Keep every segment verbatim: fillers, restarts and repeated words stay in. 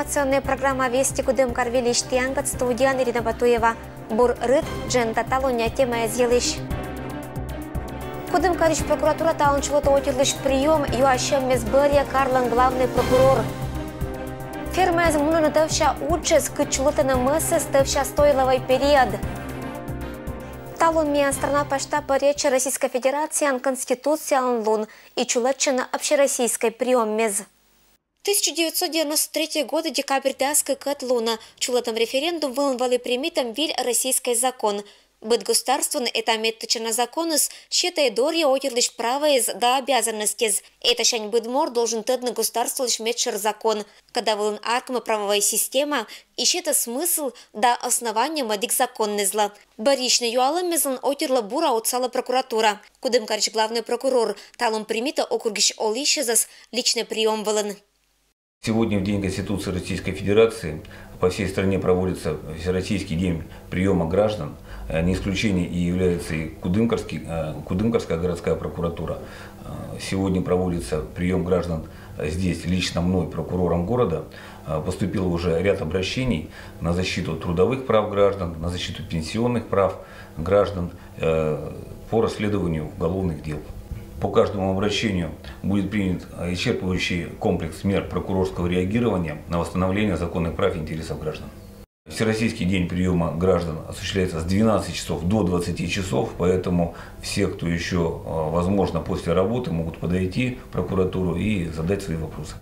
Информационная программа «Вести» Кудымкар выльысь. Тіянкӧд студияын Ирина Батуева. Бур рыт, дженьыда талунъя темаэз йылысь. Кудымкарысь прокуратура талун чулӧдӧ отирлысь приём, юасьӧммес бӧръя карлӧн главный прокурор. Фермаэз мунӧны тӧвся уджыс, кыдз чулӧдӧны мӧсӧс тӧвся стойловӧй период. Талун миян страна пасьта пӧръятчӧ Российскӧй Федерацияын Конституциялӧн лун и чулӧдчӧны общероссийскӧй приёммес. Тысяча девятьсот девяносто третьего года декабрь дас кыкӧд лунӧ чулӧдӧм референдум вылын вӧлі примитӧм выль российскӧй закон. Быд государствоын этайӧ меттӧдчана законыс сетӧ дорйӧ отирлысь праваэз да обязанностьӧс. Этасянь быд морт должен тӧдны государстволысь медшӧр закон, кодавылын аркмӧ правовӧй система и сетӧ смысл да основание мӧдик законнэзлы. Бӧрйысьны юалӧммезлӧн отирлы бура отсалӧ прокуратура. Кудымкарысь главный прокурор талун примитӧ округысь олысьӧзӧс личнӧй приём вылын. Сегодня, в День Конституции Российской Федерации, по всей стране проводится Всероссийский день приема граждан. Э, Не исключение и является и Кудымкарский, э, Кудымкарская городская прокуратура. Э, Сегодня проводится прием граждан здесь лично мной, прокурором города. Э, Поступило уже ряд обращений на защиту трудовых прав граждан, на защиту пенсионных прав граждан, э, по расследованию уголовных дел. По каждому обращению будет принят исчерпывающий комплекс мер прокурорского реагирования на восстановление законных прав и интересов граждан. Всероссийский день приема граждан осуществляется с двенадцати часов до двадцати часов, поэтому все, кто еще, э, возможно, после работы, могут подойти в прокуратуру и задать свои вопросы.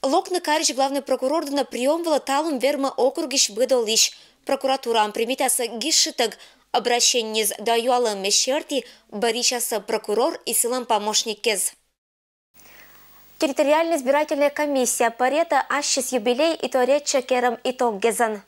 Локны карысь главный прокурор дінӧ приём вылӧ талун вермӧ округысь быд олысь. Прокуратураын примитасӧ гижсьытӧг, обращениеез да юалӧммес серти бӧрйысясӧ прокурор и сылӧн помощниккез. Территориальная избирательная комиссия пӧръятӧ ассьыс юбилей и торъяччӧ керӧм итоггезӧн.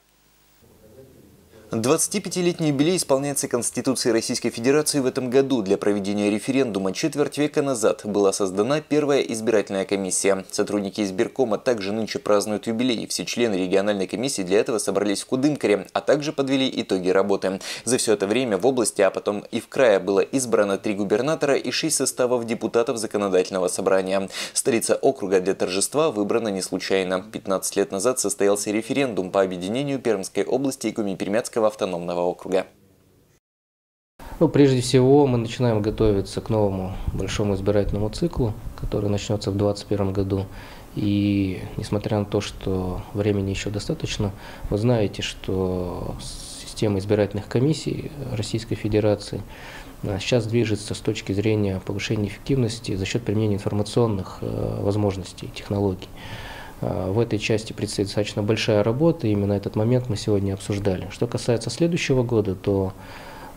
Двадцатипятилетний юбилей исполняется Конституции Российской Федерации в этом году. Для проведения референдума четверть века назад была создана первая избирательная комиссия. Сотрудники избиркома также нынче празднуют юбилей. Все члены региональной комиссии для этого собрались в Кудымкаре, а также подвели итоги работы. За все это время в области, а потом и в крае было избрано три губернатора и шесть составов депутатов законодательного собрания. Столица округа для торжества выбрана не случайно. Пятнадцать лет назад состоялся референдум по объединению Пермской области и Коми-Пермяцкого автономного округа. Ну, прежде всего, мы начинаем готовиться к новому большому избирательному циклу, который начнется в двадцать первом году. И несмотря на то, что времени еще достаточно, вы знаете, что система избирательных комиссий Российской Федерации а, сейчас движется с точки зрения повышения эффективности за счет применения информационных э, возможностей, технологий. А, В этой части предстоит достаточно большая работа, и именно этот момент мы сегодня обсуждали. Что касается следующего года, то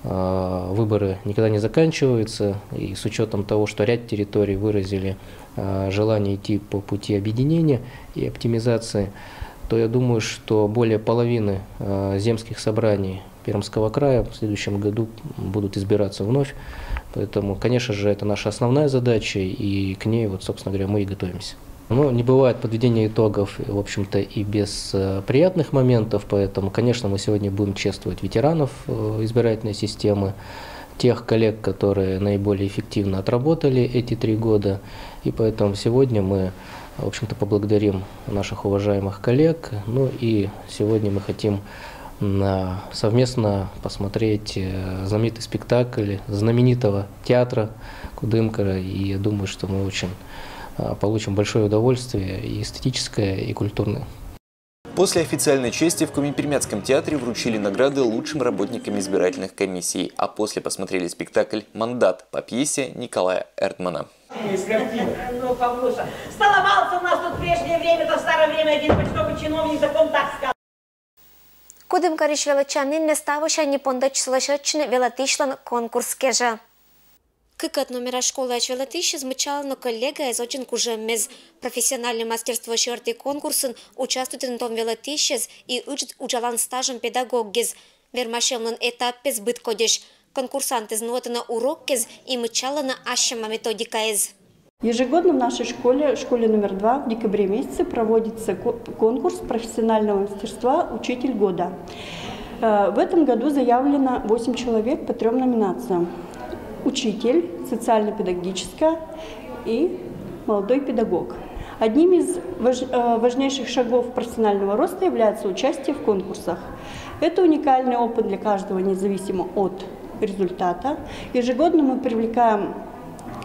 а, выборы никогда не заканчиваются, и с учетом того, что ряд территорий выразили а, желание идти по пути объединения и оптимизации, то я думаю, что более половины а, земских собраний Пермского края в следующем году будут избираться вновь. Поэтому, конечно же, это наша основная задача, и к ней, вот, собственно говоря, мы и готовимся. Но не бывает подведения итогов, в общем-то, и без э, приятных моментов, поэтому, конечно, мы сегодня будем чествовать ветеранов э, избирательной системы, тех коллег, которые наиболее эффективно отработали эти три года. И поэтому сегодня мы, в общем-то, поблагодарим наших уважаемых коллег. Ну и сегодня мы хотим м, совместно посмотреть э, знаменитый спектакль знаменитого театра Кудымкара. И я думаю, что мы очень э, получим большое удовольствие и эстетическое, и культурное. После официальной чести в Коми-Пермяцком театре вручили награды лучшим работникам избирательных комиссий, а после посмотрели спектакль «Мандат» по пьесе Николая Эрдмана. Ну, Павлуша, столовался у нас тут в прежнее время, то в старое время один почтовый чиновник, так он так сказал. Кудымкарысь велӧдчаніннас ставысянь пондӧдчылӧ сетчыны велӧдысьлӧн конкурс кежӧ. Кыкӧд номера школаысь велӧдысьыс мыччалӧны коллегаэз озьӧн кужӧммес. Профессиональнӧй мастерство серти конкурсын участвуйтӧны том велӧдысьӧс и ыджыд уджалан стажӧн педагогъяс. Вермасьӧмлӧн этаппыс быдкодьӧсь. Конкурсантъяс нуӧдӧны урокъяс и мыччалӧны ассьыд методикаэз. Ежегодно в нашей школе, школе номер два, в декабре месяце проводится ко- конкурс профессионального мастерства «Учитель года». Э, В этом году заявлено восемь человек по трем номинациям. Учитель, социально-педагогическая и молодой педагог. Одним из важ- э, важнейших шагов профессионального роста является участие в конкурсах. Это уникальный опыт для каждого, независимо от результата. Ежегодно мы привлекаем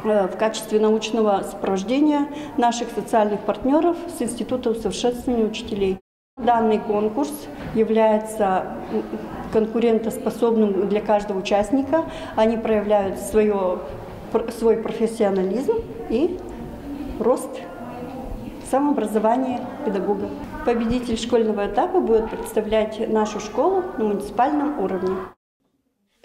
э, в качестве научного сопровождения наших социальных партнеров с Института усовершенствования учителей. Данный конкурс является м, конкурентоспособным для каждого участника. Они проявляют свое, пр- свой профессионализм и рост самообразования педагога. Победитель школьного этапа будет представлять нашу школу на муниципальном уровне.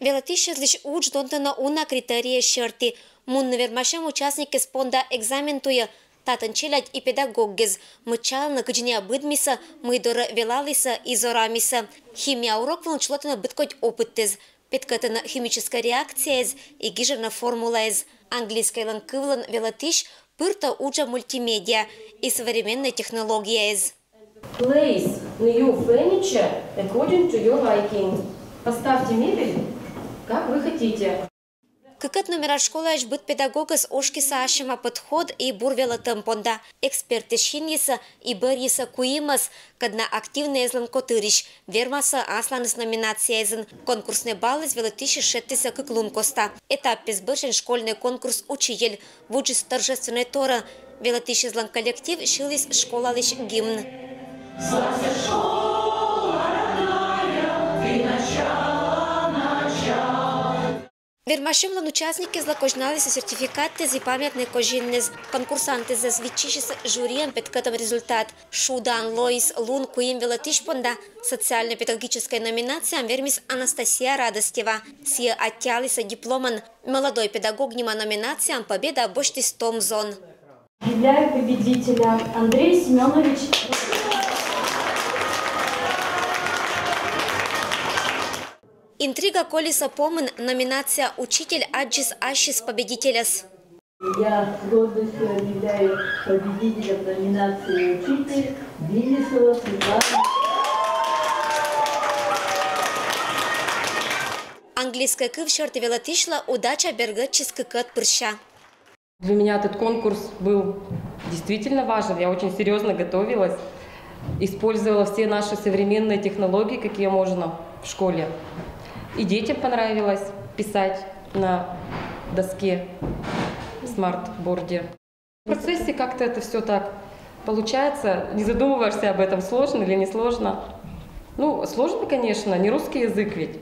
Велӧтысьӧзлысь удж донтӧны уна критерийяс серти. Мунны вермасьӧм участникъяс понда экзамен туйӧ. Татӧн челядь и педагогъяс мыччалӧны, кыдзи найӧ быдмисӧ, мый дорӧ велалісӧ и зорамисӧ. Химия урок вылын чулӧтӧны быд кодь опытъясӧс. Петкӧдтӧны химическӧй реакцияяс и гижӧны формулаяс. Английскӧйлӧн кывлӧн велӧтысь пыртӧ уджӧ мультимедиа и современнӧй технологияяс. Place new furniture according to your liking. Поставьте мебель, как вы хотите. Кыкӧд номера школаысь быд педагогъяс ошкисӧ ассьыма подход и бур велӧтӧм понда. Экспертъяс синйисӧ и бӧрйисӧ куимӧс, кӧд на активнӧйяслӧн котырысь, вермасӧ асланыс номинацияясын. Конкурснӧй баллъяс велӧтысьяс шедьтісӧ кык лун коста. Этапъяс бӧрсянь школьнӧй конкурс «Учитель» вуджис торжественнӧй торӧ. Велӧтысьяслӧн коллектив сьыліс школалысь гимн. Вермасьӧмлӧн участникъяслы козьналісны сертификатъяс и памятнӧй козинъяс. Конкурсантъясӧс виччысис жюриӧн петкӧдтӧм результат. Шудаӧн лоис лун куим велӧтысь понда. Социально-педагогическӧй номинацияын вермис Анастасия Радостева. Сійӧ аттьӧалісӧ дипломӧн. «Молодой педагог» нима номинацияын победа босьтіс том зон. Объявляю победителя Андрей Семенович. «Интрига колиса помын» номинация «Учитель» аддзис ассьыс победительӧс. Я с гордостью объявляю победителем номинации «Учитель» Виллисова Светлана. Английскӧй кыв серти велӧтысьлы удача бергӧдчис кыкӧд пырся. Для меня этот конкурс был действительно важен. Я очень серьезно готовилась, использовала все наши современные технологии, какие можно в школе. И детям понравилось писать на доске, смарт-борде. В процессе как-то это все так получается, не задумываешься об этом, сложно или не сложно. Ну, сложно, конечно, не русский язык ведь.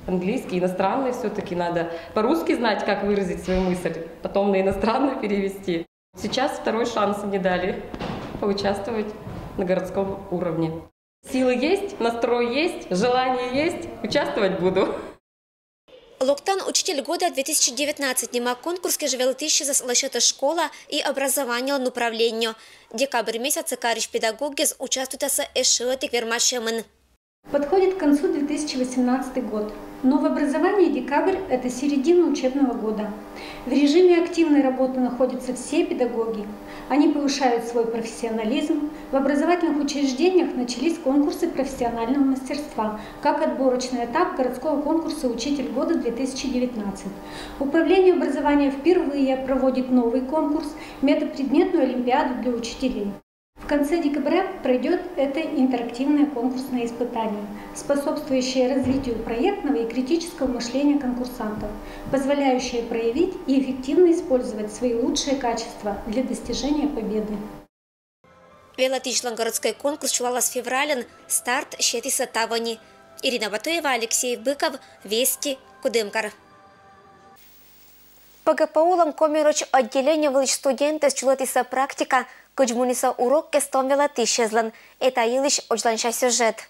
Английский, иностранный все-таки надо. По-русски знать, как выразить свою мысль, потом на иностранный перевести. Сейчас второй шанс мне дали поучаствовать на городском уровне. Силы есть, настрой есть, желание есть, участвовать буду. Локтан «Учитель года две тысячи девятнадцать» нима конкурс кежвелӧтысьясӧс лӧсьӧдӧ школа и образованиелӧн управление. Декабрь месяцысь педагогъяс участвуйтасӧ эшшӧ ӧтик вермасьӧмын. Подходит к концу две тысячи восемнадцатый год. Новообразование «Декабрь» — это середина учебного года. В режиме активной работы находятся все педагоги. Они повышают свой профессионализм. В образовательных учреждениях начались конкурсы профессионального мастерства, как отборочный этап городского конкурса «Учитель года две тысячи девятнадцать». Управление образования впервые проводит новый конкурс — метапредметную олимпиаду для учителей. В конце декабря пройдет это интерактивное конкурсное испытание, способствующее развитию проектного и критического мышления конкурсантов, позволяющее проявить и эффективно использовать свои лучшие качества для достижения победы. Велӧтысьлӧн городскӧй конкурс чулалас февральын, старт сетісӧ тавони. Ирина Батуева, Алексей Быков, «Вести», Кудымкар. ПГПУ-лӧн Коми роч отделение вылысь студентъяс чулӧтісӧ практика, кыдз мунісӧ урокъяс том велӧтысьяслӧн. Та йылысь оз ланча сюжет.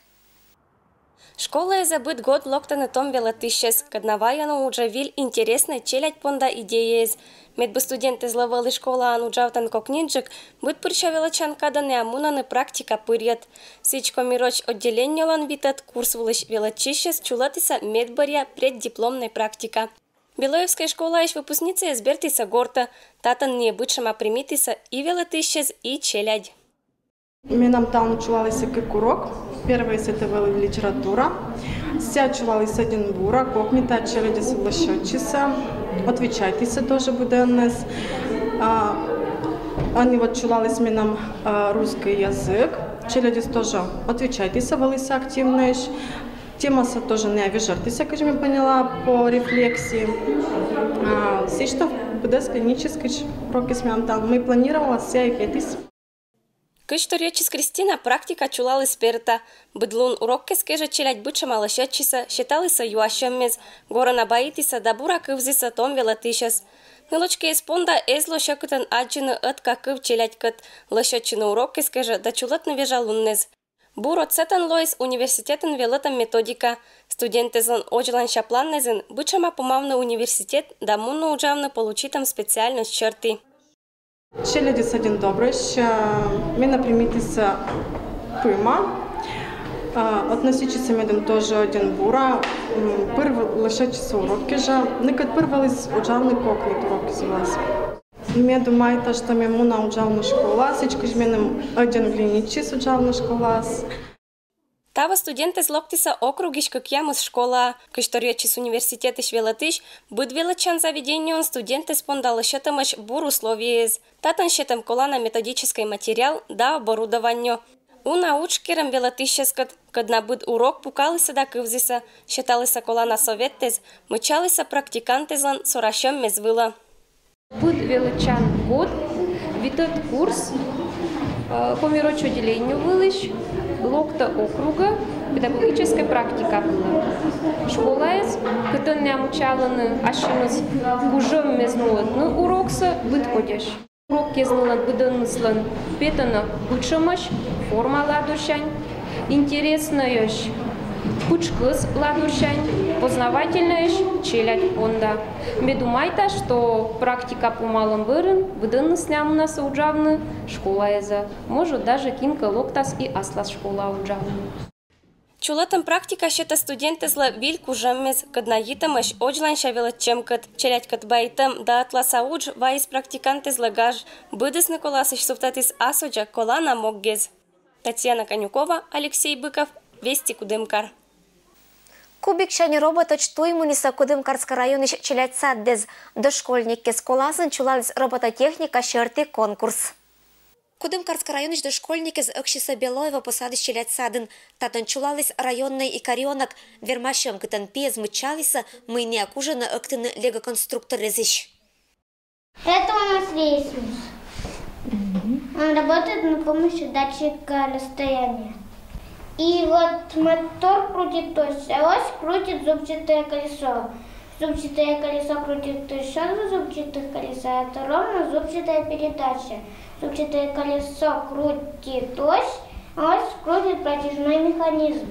Школаӧ быд год локтӧны том велӧтысьяс, кӧд на вайӧны уджӧ виль интереснӧй челядь понда идеяяс. Медбур студентъяслы вӧлі школаын уджавтан кокниджык, быд пырся велӧдчан кадӧ найӧ мунӧны практика пырйӧд. Сідз, Коми роч отделениелӧн витӧд курс вылысь велӧдчысьяс чулӧтісӧ медбӧръя преддипломнӧй практика. Белоевскӧй школаысь выпускницаяс бертісӧ гортӧ. Татӧн найӧс быдшӧма примитісӧ и велӧтысьяс, и челядь. Менам талун чулалісӧ кык урок. Первойыс это вӧлі литература. Сэсся чулалісӧ ӧдйӧ бура, кокнита челядьӧс вылӧ сётчисӧ, отвечайтісӧ тоже быдӧнныс. А, Ӧні вот чулаліс менам а, русский язык. Челядьыс тоже отвечайтіс, вӧліс активнӧйӧсь. Темасӧ тоже найӧ вежӧртісӧ, кыдз ме поняла, по рефлексии. А, сідз что быдӧс клиническӧй урокыс менам там, мый планировалась, сійӧ и петіс. Кыдз торйӧдчис Кристина, практика чулаліс перта. Быд лун уроккӧс кежӧ челядь бытшӧма лӧсьӧдчисӧ, сеталісӧ юасьӧммес, горӧна-баитісӧ да бура кывзісӧ том велӧтысьӧс. Нылочкиӧс понда эз ло сьӧкытӧн аддзыны ӧтка кыв челядькӧд, лӧсьӧдчыны уроккӧс кежӧ да чулӧтны вежалуннас. Бур отсӧтӧн лоис университетын велӧтӧм методика. Студентъяслӧн водзланся планнас нин бытшӧма помавны университет да мунны уджавны получитӧм специальность серти. Челядьыс ӧдйӧ добрӧсь, э, менӧ примитісӧ пыма. Э, относитчисӧ медым тоже ӧдйӧ бура. М, пыр в-, лӧсьӧдчисӧ урок кежӧ. Некод пыр вӧліс уджавны кокньыд урок кежӧ. Ме думайта, что ме муна уджавны школаас, сідз кыдз меным ӧдйӧ глинитчис уджавны школаас. Таво студентъяс локтісӧ округысь кӧкъямыс школаӧ. Кыдз торйӧдчис университетысь велӧтысь, быд велӧдчан заведениеын студентъяс понда лӧсьӧдӧмаӧсь бур условиеяс. Татӧн сетӧм колана методическӧй материал да оборудованиеӧ. Уна удж керӧм велӧтысьяскӧд, кӧд на быд урок пукалісӧ да кывзісӧ, сеталісӧ колана советтӧс, мыччалісӧ практикантъяслӧн сорасьӧммес вылӧ. Быд велӧдчан год витӧд курс, э, коми роч отделение вылысь локтӧ округӧ педагогическӧй практика вылӧ. Школаыс, кытӧн найӧ мыччалӧны ассьыныс кужӧммес нуӧдны уроксӧ, быдкодьӧсь. Урок кежлӧ быдӧныслӧн петӧны бытшӧмӧсь, форма ладорсянь, интереснӧйӧсь, пытшкӧс ладорсянь, познавательнӧйӧсь челядь понда. Ме думайта, что практика помалӧм бӧрын быдӧныс найӧ мунасӧ уджавны школаӧ. Может, даже кинкӧ локтас и аслас школаӧ уджавны. Чулӧтӧм практика сетӧ студентъяслы виль кужӧммес, кӧд на йитӧмаӧсь водзланся велӧдчӧмкӧд. Челядькӧд байтӧм да ӧтлаыс удж вайис практикантъяслы гаж. Быдӧнсӧ колаысь сувтӧдіс асодзӧ колана моггес. Татьяна Конюкова, Алексей Быков, Вести Кудымкар. Кубиксянь роботӧдз туй мунісӧ Кудымкарскӧй районысь челядь садас. Дошкольникъяс коласын чулаліс робототехника серти конкурс. Кудымкарскӧй районысь дошкольникъяс ӧксисӧ Белоево посадысь челядь садын. Татӧн чулаліс районнӧй икарёнок. Вермасьӧм, кытӧн пиыс мыччаліс, мый найӧ кужӧны ӧктыны лего-конструкторъясысь. Это у нас рейсмус. Он работает на помощи датчика расстояния. И вот мотор крутит ось, а ось крутит зубчатое колесо. Зубчатое колесо крутит ещё два зубчатых колеса, это ровно зубчатая передача. Зубчатое колесо крутит ось, а ось крутит протяжной механизм.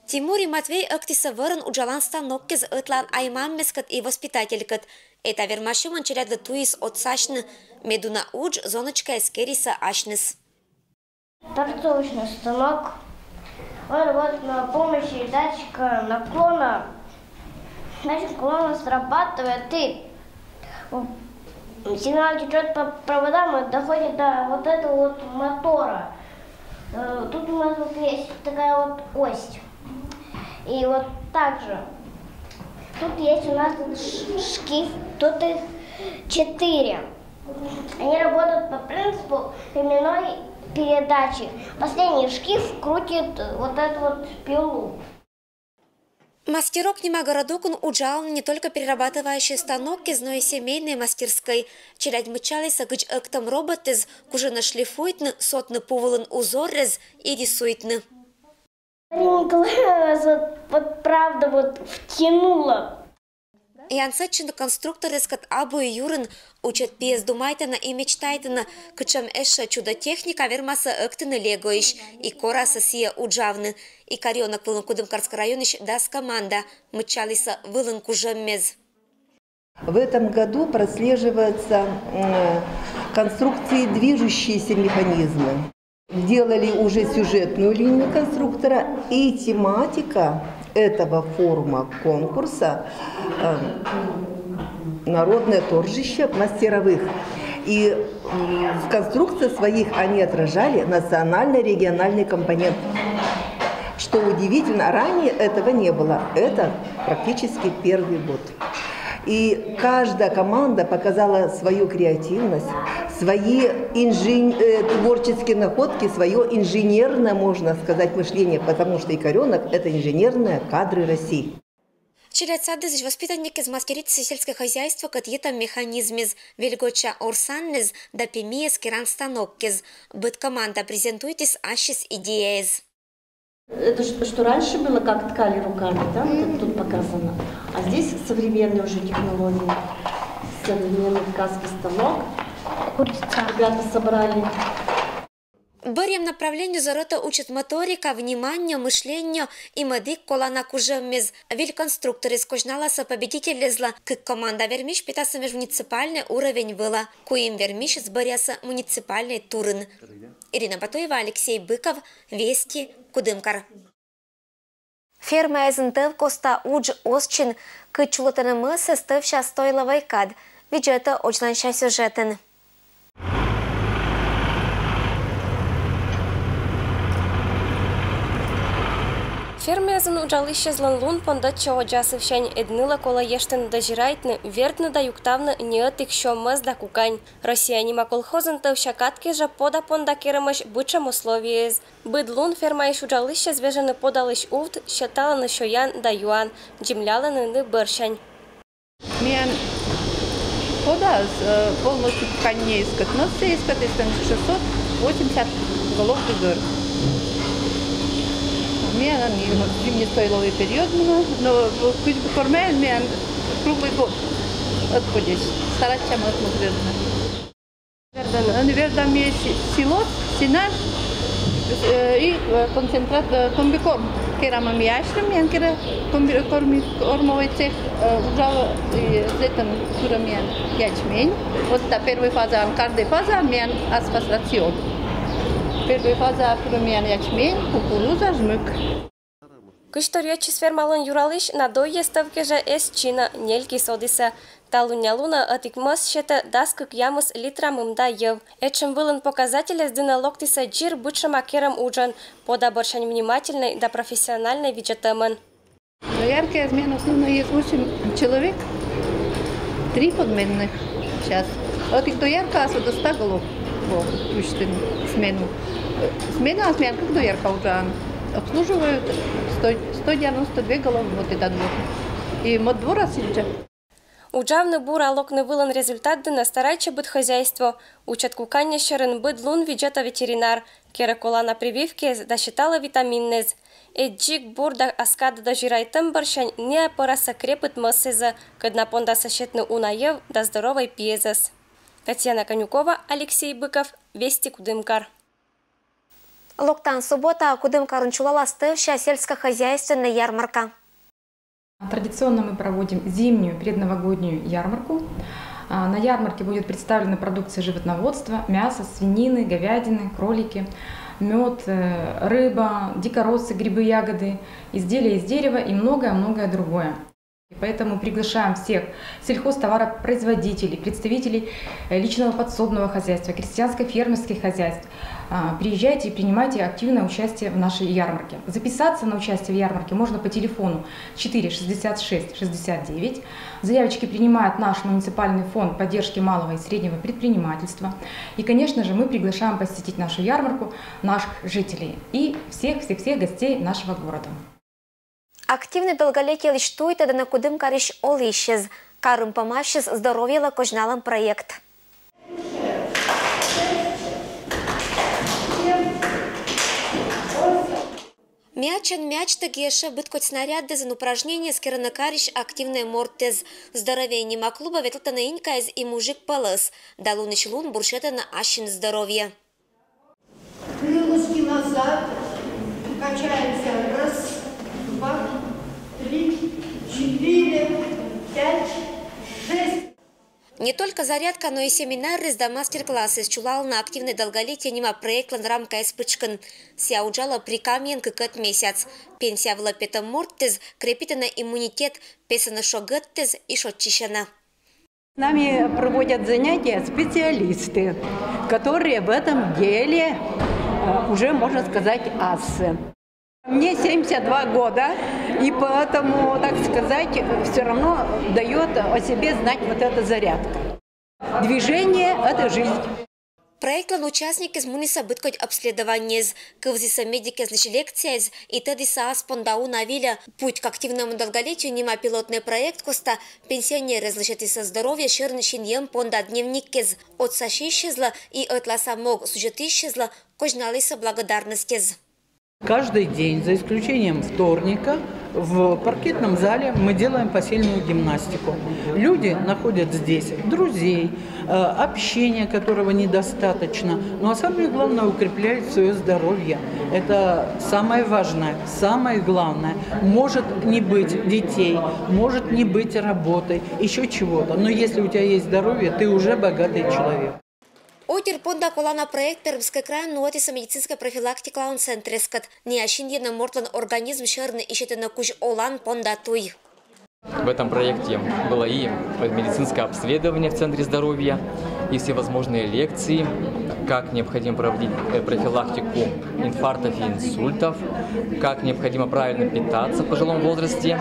Тимур и Матвей ӧктісӧ вӧрын уджалан станокъяс ӧтлаын айманмӧскӧд и воспитателькӧд. Эта вермасьӧмӧн челядьлы туйыс отсасьны, мед уна удж зонӧдз эскерисӧ асьныс. Торцовочный станок. Он вот на помощи датчика наклона. Датчик наклона срабатывает и сигнал течет по проводам и доходит до вот этого вот мотора. Э, Тут у нас вот есть такая вот ось. И вот также тут есть у нас тут ш- шкив, тут их четыре. Они работают по принципу временной передачи. Последний шкив крутит вот эту вот пилу. Мастерок нима городокын уджалӧны не только перерабатывающӧй станокъяс, но и семейнӧй мастерскӧй. Челядь мыччалісӧ, кыдз ӧктӧм роботыс кужӧ шлифуйтны, сотны пу вылын узоръяс и рисуйтны. Марина Николаевна, вот, вот правда вот втянула. Янсӧдчыны конструкторъяскӧд абу и юрын. Учӧт пиыс думайтӧны и мечтайтӧны, кутшӧм ещӧ чудо-техника вермасӧ ӧктыны легоысь и корасӧ сійӧ уджавны. Икарёнок вылын Кудымкарскӧй районысь дас команда, мыччалісӧ вылын кужӧммес. В этом году прослеживаются м, конструкции, движущиеся механизмы. Делали уже сюжетную линию конструктора, и тематика этого форума, конкурса, э, народное торжище мастеровых. И м, в конструкциях своих они отражали национальный региональный компонент. Что удивительно, ранее этого не было. Это практически первый год. И каждая команда показала свою креативность, свои инжен- э, творческие находки, свое инженерное, можно сказать, мышление, потому что Икорёнок — это инженерные кадры России. Челядь садысьысь воспитанникез мастеритіс сельское хозяйство кӧть йитӧм механизмез, вельгоча орсаннез да пемиэз керан станоккез. Быд команда презентуйтіс ассьыс идеяэз. Это что раньше было, как ткали руками, да, вот это тут показано. А здесь современные уже технологии, современный ткацкий станок. Ребята собрали. Бӧрйӧм направление зорӧтӧ учыт моторика, внимание, мышление и мӧдік колана кужӧммез. Выль конструкторез козьналасӧ победительлезлы. Кык команда вермысь петасӧ межмуниципальный уровень вылӧ. Куим вермысьыс бӧръясӧ муниципальный турын. Ирина Батуева, Алексей Быков, Вести, Кудымкар. Фермаэзын тӧв коста удж ӧзчин, кыдз чулӧтӧны мӧссӧ, тӧвся стойловӧй кад. Видзӧдӧй ознанся сюжетын. Фермаэзын уджалысьяслӧн лун пондӧдчӧ одзасывсянь, ӧд нылӧ колӧ ештыны дӧзьӧрайтны, вердны да юктавны неӧтик сё мӧс да кукань. «Россия» нима колхозын тӧвся кад кежӧ пода понда керӧмӧсь бытшӧм условиеяс. Быд лун фермаысь уджалысьяс вежӧны подалысь увт, сеталӧны сёян да юан, землялӧны ны бӧрсянь. Миян пода, э, полностью ткань не искать, но все искать, если шестьсот восемьдесят голов дыр. Миян не, вот, зимний стойловый период, но, но, кыдз бы кормян, миян круглый год отходит. Стараться мы отмудренно. Вердам ми силос, сенаж, э, и, э, концентрат, э, комбикорм. Керам ми асьным, миян кера комбикорм, кормовой цех, э, уджалӧ, и зэтӧн пырӧ миян ячмень. Вот та первая фаза, каждая фаза миян асфас рацион. Первая фаза пырӧ миян ячмень, кукуруза, жмык. Кызь тор йӧтчис фермалӧн юралысь, надойяс тӧв кежӧ эз чинӧ, нелькис одысӧ. Талуння лунӧ ӧтик мӧс сетӧ дас кык-ямыс литра мында йӧв. Этшӧм вылын показательяс дінӧ локтісӧ дзир бытшӧма керӧм уджӧн, пода бӧрсянь внимательнӧй да профессиональнӧй видзӧдӧмӧн. Дояркаяс миян основной есть восемь человек, три подменных сейчас. Ӧтик доярка, а до ста голов во пуштін смену. Э, смена, а смена, как доярка уже обслуживают сто, сто девяносто две головы вот этот год. И мӧд двора сідзи. Уджавны бура локны вылын результат дінӧ старайтчӧ быд хозяйство. Учӧт куканьяс сьӧрын быд лун видзӧдӧ ветеринар, керӧ колана прививкиыс да сеталӧ витаминнэс. Ӧд дзик бур да аскадӧ дӧзьӧрайтӧм бӧрсянь ныа пӧрасӧ крепыт мӧссэзӧ, кӧд на пондасӧ сетны уна йӧв да здоровӧй пиӧзӧс. Татьяна Конюкова, Алексей Быков, Вести, Кудымкар. Локтан суббота Кудымкарын чулалас тӧвся сельскохозяйственная ярмарка. Традиционно мы проводим зимнюю предновогоднюю ярмарку. А, на ярмарке будет представлена продукция животноводства: мясо свинины, говядины, кролики, мед, э, рыба, дикороссы, грибы, ягоды, изделия из дерева и многое-многое другое. Поэтому приглашаем всех сельхозтоваропроизводителей, представителей, э, личного подсобного хозяйства, крестьянско-фермерских хозяйств. А, приезжайте и принимайте активное участие в нашей ярмарке. Записаться на участие в ярмарке можно по телефону четыре шестьдесят шесть шестьдесят девять. Заявочки принимает наш муниципальный фонд поддержки малого и среднего предпринимательства. И, конечно же, мы приглашаем посетить нашу ярмарку наших жителей и всех-всех-всех гостей нашего города. Активнӧй долголетие лэдз туйтӧдӧны Кудымкарысь олысьяс. Карын помасис здоровьелы козьналӧм проект. Мячӧн мячтӧг ещӧ быд кодь снаряддінын упражнениеяс керӧны карысь активнӧй мортъяс. «Здоровье» нима клубӧ ветлӧны инькаэз и мужик пӧлӧс. Да лунысь лун бурсьӧдӧны ассьыныд здоровье. Крылышки назад. Качаемся. Раз, два, три, четыре, пять, шесть. Не только зарядка, но и семинаръяс да мастер-классъяс чулалӧны «Активное долголетие» нима проектлӧн рамкаяс пытшкын. Сійӧ уджалӧ Прикамьяын кыкӧд месяц. Пенсия вылӧ петӧм мортъяс крепитӧны иммунитет, песӧны шогӧдтъяс и шойччысьӧны. С нами проводят занятия специалисты, которые в этом деле, э, уже, можно сказать, ассы. Мне семьдесят два года, и поэтому, так сказать, всё равно даёт о себе знать вот эта зарядка. Движение — это жизнь. Проектлӧн участникез мунісӧ быдкодь обследованиеез, кывзісӧ медикезлысь лекцияэз и тӧдісӧ ас понда уна вылӧ. «Путь к активному долголетию» нима пилотный проект коста пенсионерезлы сетісӧ здоровье сьӧрын синйӧм понда дневниккез. Отсасьысьлы и ӧтлаын мог судзӧдысьлы козьналісӧ благодарностьӧз. Каждый день, за исключением вторника, в паркетном зале мы делаем посильную гимнастику. Люди находят здесь друзей, э, общение которого недостаточно, ну а самое главное, укрепляет свое здоровье. Это самое важное, самое главное. Может не быть детей, может не быть работы, еще чего-то, но если у тебя есть здоровье, ты уже богатый человек. Отир понда колана проект Пермскӧй крайын нуӧдісӧ медицинскӧй профилактикалӧн центрыскӧд. Найӧ синйӧны мортлӧн организм сьӧрын и сетӧны кузь олан понда туй. В этом проекте было и медицинское обследование в Центре здоровья, и всевозможные лекции, как необходимо проводить э, профилактику инфарктов и инсультов, как необходимо правильно питаться в пожилом возрасте,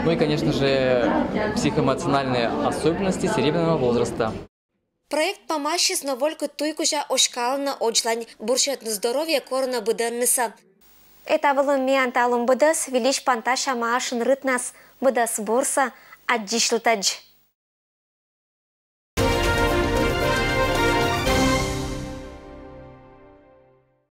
ну и, конечно же, психоэмоциональные особенности серебряного возраста. Проект помасис, но вольгыд туй кузя оськалӧны водзлань. Бур сетны здоровье корӧны быдӧннысӧ. Этавылын миян талун быдӧс. Выльысь пантасям ашын рытнас. Быдӧс бурсӧ. Аддзысьлытӧдз.